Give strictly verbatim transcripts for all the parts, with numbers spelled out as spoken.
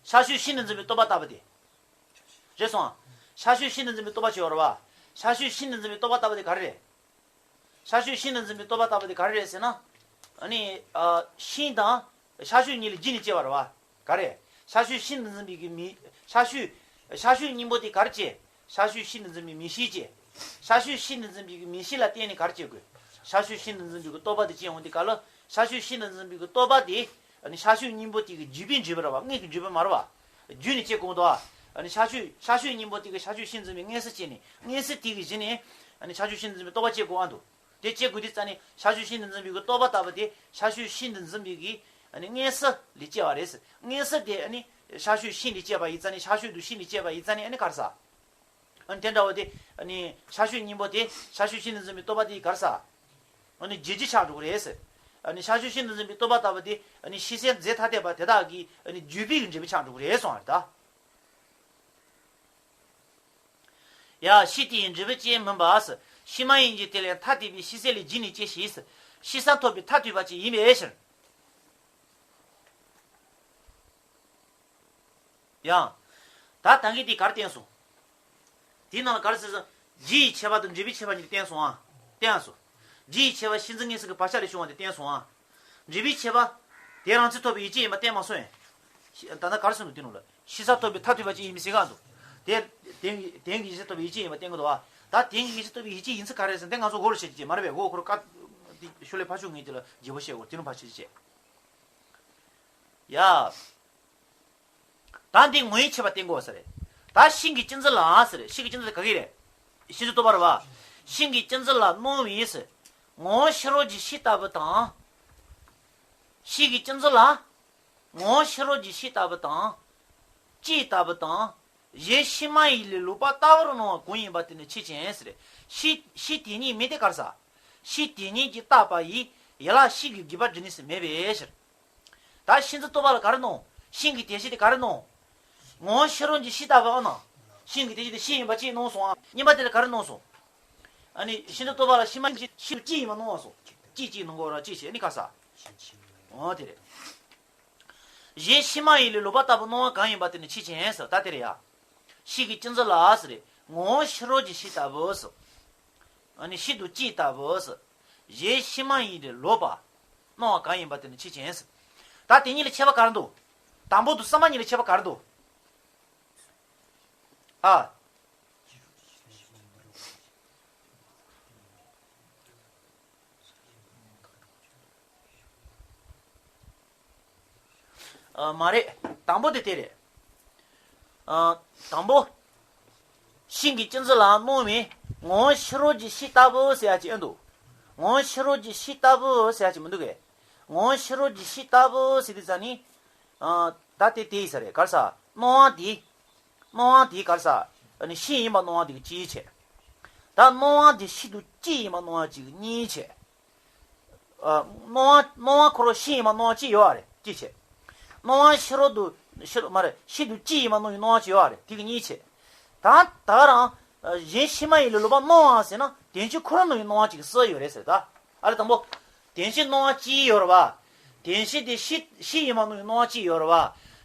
ཤར་ཕྱོགས་ཤིན་ཏུ་འཛིན་པའི་རྟོག་པ་ལྟ་བུ་དེ། རེད་སོང་ཨ། ཤར་ཕྱོགས་ཤིན་ཏུ་འཛིན་པའི་རྟོག་པ་ཅིག་ཡོད་རེད་བ། ཤར་ཕྱོགས་ཤིན་ཏུ་འཛིན་པའི་རྟོག་པ་ལྟ་བུ་དེ་ག་རེ་རེད། ཤར་ཕྱོགས་ཤིན་ཏུ་འཛིན་པའི་རྟོག་པ་ལྟ་བུ་དེ་ག་རེ་རེད་ཟེར་ན། ཨ་ནི། ཨ། ཤིང་དང་། ཤར་ཕྱོགས་གཉིས་ལ་རྒྱུ་ནི་སྐྱེ་བ་རེད་བ། ག་རེ། ཤར་ཕྱོགས་ཤིན་ཏུ་འཛིན་པའི་གི་མིག་ཤར་ཕྱོགས། ཤར་ཕྱོགས་གཉིས་པོ་དེ་ག་རེ་སྐྱེ། ཤར་ཕྱོགས་ཤིན་ཏུ་འཛིན་པའི་མིག་ཤེས་སྐྱེ། ཤར་ཕྱོགས་ཤིན་ཏུ་འཛིན་པའི་གི་མིག་ཤེས་ལ་བརྟེན་ནས་ག་རེ་སྐྱེ་དགོས། ཤར་ཕྱོགས་ཤིན་ཏུ་འཛིན་པའི་གི་རྟོག་པ་དེ་སྐྱེ་འོང་དུས་ག་ལ། ཤར་ཕྱོགས་ཤིན་ཏུ་འཛིན་པའི་གི་རྟོག་པ་དེ། ཨ་ནི་ཤར་ཕྱོགས་གཉིས་པོ་དེ་གི་བརྒྱུད་པའི་འབྲས་བུ་རེད་བ། དངོས་ཀྱི་འབྲས་བུ་མ་རེད་བ། བརྒྱུད་ནས་སྐྱེ་དགོས་འདུག་ཨ། ཨ་ནི་ཤར་ཕྱོགས་ཤར་ཕྱོགས་གཉིས་པོ་དེ་གི་ཤར་ཕྱོགས་ཤིན་ཏུ་འཛིན་པའི་མངོན་སུམ་སྐྱེས་ནས་མངོན་སུམ་དེ་གི་གཞི་ནས། ཨ་ནི་ཤར་ཕྱོགས་ཤིན་ཏུ་འཛིན་པའི་རྟོག་པ་སྐྱེ་དགོས་ཨ་འདུག་དེ་སྐྱེ་དགོས་དུས་ཙ་ནི་ཤར་ཕྱོགས་ཤིན་ཏུ་འཛིན་པའི་གི་རྟོག་པ་ལྟ་བུ་དེ་ཤར་ཕྱོགས་ཤིན་ཏུ་འཛིན་པའི་གི། ཨ་ནི་མངོན་སུམ་ལས་སྐྱེ་བ་རེད། མངོན་སུམ་དེ་ཨ་ནི་ཤར་ཕྱོགས་ཤིན་ལས་སྐྱེ་བ་ཡིན་ཙ་ནི་ཤར་ཕྱོགས་དུ་ཤིན་ལས་སྐྱེ་བ་ཡིན་ཙ་ནི་ཨ་ནི་ག་རེ་ཟ། ཨ་ནི་དེ་འདྲ་བོ་དེ། ཨ་ནི་ཤར་ཕྱོགས་གཉིས་པོ་དེ་ཤར་ཕྱོགས་ཤིན་ཏུ་འཛིན་པའི་རྟོག་པ་དེ་ག་རེ་ཟ། ཨ་ནི་བརྒྱུད་རྒྱུ་ཆགས་འགྲོ་གི་རེད། ཨ་ནི་ཤར་ཕྱོགས་ཤིན་ཏུ་འཛིན་པའི་རྟོག་པ་ལྟ་བུ་དེ་ཨ་ནི་ཤེས་བྱའི་རྫས་ཐ་དད་པ་དེ་དག་གི་ཨ་ནི་བརྒྱུད་པའི་གི་འབྲས་བུ་ཆགས་འགྲོ་གི་རེད་གསུངས་པ་རེད་ད། ཡ། ཤེས་དེ་ཡི་འབྲས་བུ་ཅན་མིན་པ། ཤེས་མ་ཡིན་གྱི་དེ་ལས་ཐ་དད་པའི་ཤེས་བྱ་ལས་བརྒྱུད་ནས་སྐྱེ་ཞེས། ཤེས་བྱ་ཐོབ་པའི་ཐ་དད་པ་ཅིག་ཡིན་པའི་ཕྱིར། ཡང་། ད་ད་གིན་དེ་གར་བསྟན་སོང་། དེའི་ནང་ལ་གར་ཟེར་ཟེར། རྒྱུ་ཡི་ཁྱད་པར་དང་འབྲས་བུའི་ཁྱད་པར་གཉིས་བསྟན་སོང་ཨ། བསྟན་སོང་། རྒྱུ་ཡི་ཁྱད་པར་ཤེས་འཛིན་མངོན་སུམ་གྱི་བག་ཆགས་ལས་བྱུང་བ་དེ་བསྟན་སོང་ཨ། འབྲས་བུའི་ཁྱད་པར། དེ་རང་མཚན་ཐོབ་པའི་ཡུལ་ཅན་ཡིན་པ་བསྟན་མ་སོང་ཡང་། ཤེས་ད་ལྟ་གར་སོང་འདུག་དེ་ནང་ལ་ཤེས་བྱ་ཐོབ་པའི་ཐ་དད་པ་ཅིག་ཡིན་མི་ཟེར་ག་འདུག་དེ། དེ་དེ་གི་ཡུལ་ཅན་ཐོབ་པའི་ཡུལ་ཅན་ཡིན་པ་བསྟན་གི་འདུག་ཨ། ད་དེ་གི་ཡུལ་ཅན་ཐོབ་པའི་ཡུལ་ཅན་ཡིན་ཚུལ་ག་རེ་ཟེར་ན་དེ་ང་ཚོ་གོ་རུ་བྱེད་ཀྱི་མ་རེད་པས། གོ་ཁོ་རུ་ཀ། དེ་ཤོ་ལོ་ཀ་ཕར་ཕྱོགས་ངེས་དེ་ལ་བརྗེ་པོ་བྱེད་དགོས་དེ་རུ་ཕར་ཕྱོགས་བྱེད། ཡ། ད་འདི་ངོ་བོའི་ཁྱད་པར་བསྟན་དགོས་ས་རེད། ད་ཤིང་གི་སྤྱི་མཚན་ལ་ཟེར། ཤིང་གི་སྤྱི་མཚན་ག་གི་རེད། ཤིང་ཚུལ་རྟོག་པ་རེད་བ། ཤིང་གི་སྤྱི་མཚན་ལ་སྣང་བའི་ཟེར། ངོ་བོ་ཕྱི་རོལ་གྱི་ཤེས་ལྟ་བུ་དང་། ཤིང་གི་སྤྱི་མཚན་ལ། ངོ་བོ་ཕྱི་རོལ་གྱི་ཤེས་ལྟ་བུ་དང་། སྤྱི་ལྟ་བུ་དང་། གཞན་ཕྱི་མ་ཡིན་ལས་ལོག་པ་ལྟ་བུར་སྣང་བ་གང་ཡིན་པ་དེ་ནི་ཆོས་ཅན་ཟེར། ཤེས་ཤེས་དེ་ཉིད་མིན་ཏེ་ག་རེ་ཟ། ཤེས་དེ་ཉིད་ཀྱིས་བཏགས་པ་ཡི་ཡུལ་ལ་ཤིང་གི་དགོས་པ་འདྲ་ནི་སུ་མེད་པའི་ཕྱིར། ད་ཤིང་ཚུལ་རྟོག་པ་ལ་ག་རེ་སྣང་། ཤིང་གི་དོན་སྤྱི་དེ་ག་རེ་སྣང་། ངོ་བོ་ཕྱི་རོལ་གྱི་ཤེས་ལྟ་བུ་ཨ་ན། ཤིང་གི་དོན་སྤྱི་དེ་ཤིང་ཡིན་པ་གཅིག་སྣང་སོང་ཨ། གཉིས་པ་དེ་ལ་ག་རེ་སྣང་སོང་། ཨ་ནི་ཤིང་ཚུལ་རྟོག་པ་ལ་ཤིང་མ་ཡིན་གྱི་ཤིང་གཅིག་ཡིན་པ་སྣང་བ་སོང་། གཅིག་གཅིག་སྣང་གོ་ར་གཅིག་བྱས་ནི་ག་རེ་ཟ། འོ་དེ་རེད། གཞན་ཕྱི་མ་ཡིན་ལས་ལོག་པ་ལྟ་བུར་སྣང་བ་གང་ཡིན་པ་དེ་ནི་ཆོས་ཅན་ཟེར། ད་དེ་རེད་ཡ། ཤིང་གི་སྤྱི་མཚན་ལ་ཟེར། ངོ་བོ་ཕྱི་རོལ་གྱི་ཤེས་ལྟ་བུ་ཟེར། ཨ་ནི་ཤིང་དང་སྤྱི་ལྟ་བུ་ཟེར། གཞན་ཕྱི་མ་ཡིན་ལས་ལོག་པ་སྣང་བ་གང་ཡིན་པ་དེ་ནི་ཆོས་ཅན་ཟེར། ད་དེ་གཉིས་ལ་ཁྱད་པར་ག་རེ་འདུག་དང་པོ་དང་གསུམ་པ་གཉིས་ལ་ཁྱད་པར་ག་རེ་འདུག་ཨ། ཨ། མ་རེད། དང་པོ་དེ་དེ་རེད། ཨ། དང་པོ། ཤིང་གི་སྤྱི་མཚན་ལ་སྣང་བའི་ངོ་བོ་ཕྱི་རོལ་གྱི་ཤེས་ལྟ་བུ་ཟེར་ཡ་ཅིག་ཨེ་འདུག་ངོ་བོ་ཕྱི་རོལ་གྱི་ཤེས་ལྟ་བུ་ཟེར་ཡ་ཅིག་མི་འདུག་གས། ངོ་བོ་ཕྱི་རོལ་གྱི་ཤེས་ལྟ་བུ་ཟེར་དུས་ཙ་ནི། ཨ། ད་དེ་དེ་ཡིན་ས་རེད། ག་རེ་ཟ། སྣང་བ་དེ། སྣང་བ་དེ་ག་རེ་ཟ། ཨ་ནི་ཤིང་ཡིན་པ་སྣང་བ་དེ་གི་སྤྱི་བྱས། ད་སྣང་བ་དེ་ཤིང་དང་སྤྱི་ཡིན་པ་སྣང་བ་གཅིག་གཉིས་བྱས། ཨ། སྣང་བ་སྣང་བ་ཁོ་རང་ཤིང་ཡིན་པ་སྣང་བ་གཅིག་ཡོད་རེད། གཅིག་བྱས། སྣང་བ་ཕྱི་རོལ་དུ་ཕྱི་རོལ་མ་རེད། ཤིང་དང་སྤྱི་ཡིན་པ་སྣང་བའི་སྣང་བ་གཅིག་ཡོད་རེད། དེ་གི་གཉིས་བྱས། ད་ད་རང་། ཨ། གཞན་ཕྱི་མ་ཡིན་ལས་ལོག་པ་སྣང་བ་ཟེར་ན་དོན་སྤྱི་ཁོ་རང་སྣང་བའི་སྣང་བ་གཅིག་གསལ་ཡོད་རེད་ཟེར་ད། ཨ་རེ་དང་པོ། དོན་སྤྱི་སྣང་བ་གཅིག་ཡོད་རེད་བ། དོན་སྤྱི་དེ་ཤིང་ཤིང་ཡིན་པ་སྣང་བའི་སྣང་བ་གཅིག་ཡོད་རེད་བ།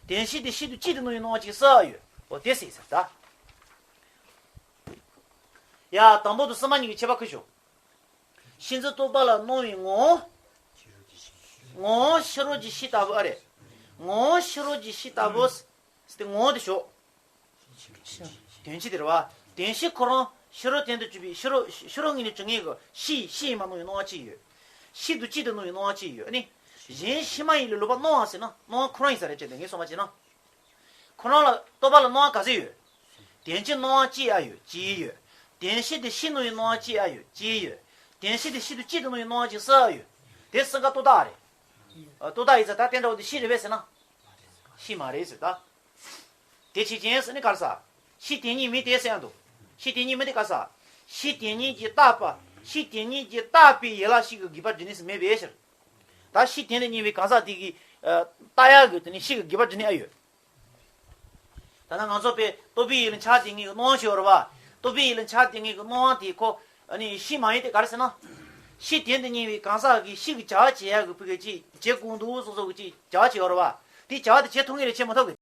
དོན་སྤྱི་དེ་ཤིང་དང་སྤྱི་དེ་སྣང་བའི་སྣང་བ་གཅིག་གསལ་ཡོད། འོ་དེ་ཟེར་ཟེར་ད། ཡ། དང་པོ་དང་གསུམ་པ་གཉིས་ཀྱི་ཁྱད་པར་ཁུར་ཤོག་ཤིང་ཚུལ་རྟོག་པ་ལ་སྣང་བའི་ངོ་བོ། ངོ་བོ་ཕྱི་རོལ་གྱི་ཤེས་ལྟ་བུ་ཨ་རེད། ངོ་བོ་ཕྱི་རོལ་གྱི་ཤེས་ལྟ་བུ། ཟེར་ཏེ་ངོ་བོ་དེ་ཞོག་དོན་སྤྱི་དེ་རེད་བ། དོན་སྤྱི་ཁོ་རང་ཕྱི་རོལ་དོན་དུ་གྱུར་པའི་ཕྱི་རོལ་ཕྱི་རོལ་ངོས་ནས་གྲུབ་ངེས་ཀྱི་ཤིང་ཤིང་ཡིན་པ་སྣང་བའི་སྣང་བ་གཅིག་ཡོད། ཤིང་དང་སྤྱི་དེ་སྣང་བའི་སྣང་བ་གཅིག་ཡོད། ཨ་ནི། གཞན་ཕྱི་མ་ཡིན་ལས་ལོག་པ་སྣང་བ་ཟེར་ན་སྣང་བ་ཁོ་རང་ཡིན་ས་རེད་ཅེས་དེ་ངས་གསུངས་པ་བྱས་ན། ཁོ་རང་ལ་རྟོག་པ་ལ་སྣང་བ་ག་ཚོད་ཡོད། དོན་སྤྱི་སྣང་བ་གཅིག་ཨ་ཡོད་གཅིག་ཡོད། དོན་སྤྱི་དེ་ཤིང་སྣང་བའི་སྣང་བ་གཅིག་ཨ་ཡོད་གཅིག་ཡོད། དོན་སྤྱི་དེ་ཤིང་དང་སྤྱི་དེ་སྣང་བའི་སྣང་བ་གཅིག་གསལ་ཡོད། དེ་གསལ་ཁ་རྟོག་བཏགས་རེད། ཨ། རྟོག་བཏགས་ཡིན་ཙང་ད་དེ་འདྲ་བོ་དེ་ཤིང་རེད་པས་ཟེར་ན། ཤིང་མ་རེད་ཟེར་ད། དེ་ཆོས་ཅན་ཟེར་ནི་ག་རེ་ཟ། ཤེས་དེ་ཉིད་མིན་ཏེ་ཟེར་ཡང་འདུག་ཤེས་དེ་ཉིད་མིན་ཏེ་ག་རེ་ཟ། ཤེས་དེ་ཉིད་ཀྱིས་བཏགས་པ། ཤེས་དེ་ཉིད་ཀྱིས་བཏགས་པའི་ཡུལ་ལ་ཤིང་གི་དགོས་པ་འདྲ་ནི་སུ་མེད་པའི་ཕྱིར། ད་ཤེས་དེ་ནི་གཉིས་པའི་གང་ཟག་དེ་གི། ཨ། བཏགས་ཡག་གི་དེ་ནི་ཤིང་གི་དགོས་པ་འདྲ་ནི་ཨ་ཡོད། ད་ནི་ང་ཚོ་པའི་རྟོག་པའི་ཡུལ་ལ་འཆར་དེ་ངེས་ཀྱི་སྣང་བ་ཞིག་ཡོད་རེད་བ། རྟོག་པའི་ཡུལ་ལ་འཆར་དེ་ངེས་ཀྱི་སྣང་བ་དེ་ཁོ། ཨ་ནི་ཤེས་མ་ཡིན་ཏེ་ག་རེ་ཟེར་ན། ཤེས་དེ་འདི་གཉིས་པའི་གང་ཟག་གིས་ཤིང་གི་བྱ་བ་བྱེད་ཡག་གི་ཕུགས་ཀྱི་ཅིག་བྱེད་དགོས་འདུག་སོ་སོ་གི་ཅིག་བྱ་བ་བྱེད་ཡོད་རེད་བ། དེ་བྱ་བ་དེ་བྱེད་ཐུབ་ངེས་རེད་བྱེད་མ་ཐུབ་གི།